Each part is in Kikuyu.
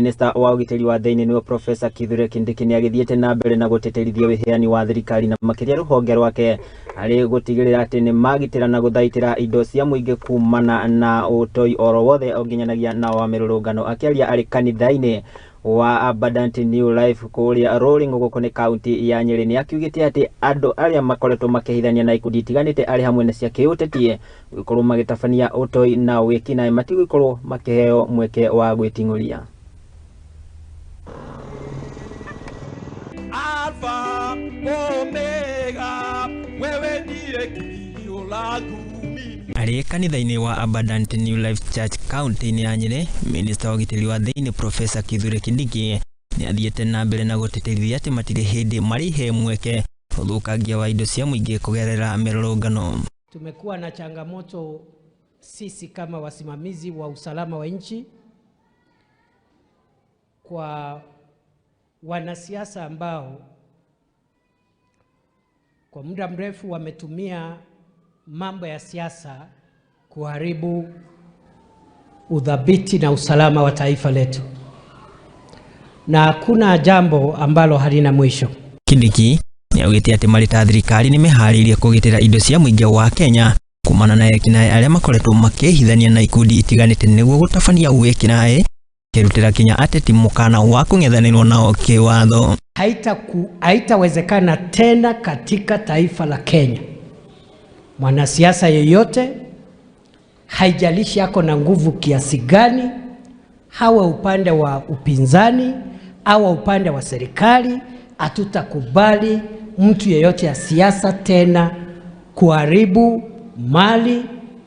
Minista wa ũgitĩri wa thĩinĩ nĩwe Profesa Kithure Kindiki nĩ agĩthiĩte na mbere na gũtĩtĩrithia wĩheani wa thirikari na makĩria rũhonge rwake harĩ gũtigĩrĩra atĩ nĩ magitĩra na gũthaitĩra indo cia mũingĩ kumana na ũtoi oro wothe nginyanagia na wa mĩrũrũngano. Akĩaria arĩ kanitha-inĩ wa Abundant New Life kũrĩa Rolling gũkũ nĩ kaunti ya Nyĩrĩ, nĩ akiugĩte atĩ andũ arĩa makoretwo makĩhithania na ikundi itiganĩte arĩ hamwe na cia kĩũteti gũkorwo magĩtabania ũtoi na wĩkinaĩ matigũkorwo makĩheo mweke wa gwĩting'ũria. Alfa Omega, wewe ndiye kimbilio langu mimi. Arĩ kanitha-inĩ wa Abundant New Life Church kaunti-inĩ ya Nyĩrĩ, minista wa ũgitĩri wa thĩinĩ Profesa Kithure Kindiki nĩ athiĩte na mbere na gũtĩtĩrithia atĩ matirĩ hĩndĩ marĩhe mweke ũthũkangia wa indo cia mũingĩ kũgerera mĩrũrũngano. Tumekuwa na changamoto sisi kama wasimamizi wa usalama wa nchi kwa wanasiasa ambao kwa muda mrefu wametumia mambo ya siasa kuharibu udhabiti na usalama wa taifa letu, na hakuna jambo ambalo halina mwisho. Kindiki nĩaugĩte atĩ marĩ ta thirikari nĩ meharĩirie kũgitĩra indo cia mũingĩ wa Kenya kumana na ekinaĩ arĩa makoretwo makĩhithania na ikundi itiganĩte nĩguo gũtabania wĩkinaĩ, kĩrutĩra kinya ateti mũkana wa kũng'ethanĩrwo nao kĩwatho. Haitawezekana tena katika taifa la Kenya mwanasiasa yeyote, haijalishi ako na nguvu kiasi gani, hawe upande wa upinzani au upande wa serikali, hatutakubali mtu yeyote ya siasa tena kuharibu mali,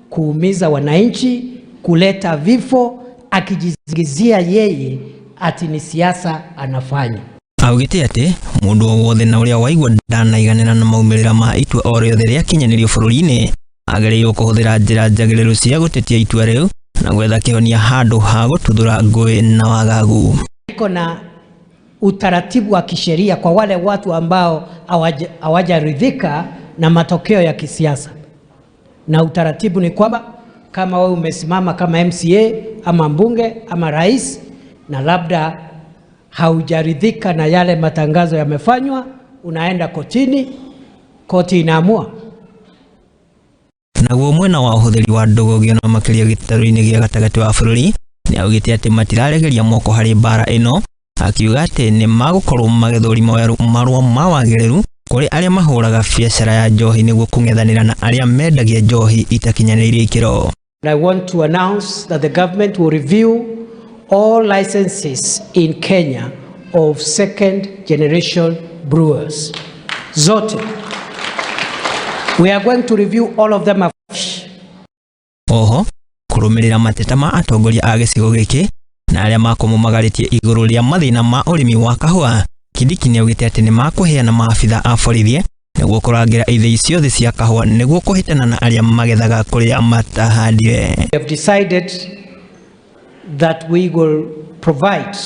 kuumiza wananchi, kuleta vifo, akijizingizia yeye ati ni siasa anafanya. Augĩte atĩ mũndũ o wothe na ũrĩa waigua ndanaiganĩra na maumĩrĩra ma itua o rĩothe rĩakinyanĩrio bũrũri-inĩ agĩrĩirwo kũhũthĩra njĩra njagĩrĩru cia gũtetia itua rĩu na gwetha kĩhonia handũ ha gũtuthũra ngũĩ na wagagu. Iko na utaratibu wa kisheria kwa wale watu ambao hawajaridhika na matokeo ya kisiasa, na utaratibu ni kwamba kama wewe umesimama kama MCA ama mbunge ama rais na labda haujaridhika na yale matangazo yamefanywa, unaenda kotini, koti inaamua. Naguo mwena wa ũhũthĩri wa ndũgũgio na makĩria gĩtarũ-inĩ gĩa gatagatĩ wa bũrũri nĩ augĩte atĩ matiraregeria moko harĩ mbara ĩno, akiuga atĩ nĩ magũkorwo magĩthũrima marũa ma wagĩrĩru kũrĩ arĩa mahũraga biacara ya njohi nĩguo kũng'ethanĩra na arĩa mendagia njohi itakinyanĩirie ikĩro. I want to announce that the government will review all licenses in Kenya of second generation brewers. Zote. We are going to review all of them afresh. Oho kũrũmĩrĩra mateta ma atongoria a gĩcigo gĩkĩ na arĩa makũmũmagarĩtie igũrũ rĩa mathĩna ma ũrĩmi wa kahũa, Kindiki nĩaugĩte atĩ nĩ makũheana maabitha a borithi nĩguo kũrangĩra ithĩi ciothe cia kahũa nĩguo kũhĩtana na arĩa magethaga kũrĩa matahandire. We have decided that we will provide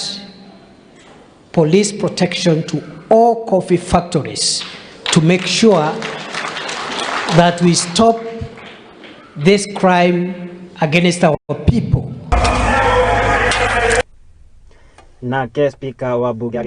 police protection to all coffee factories to make sure that we stop this crime against our people. Nake spika wa bunge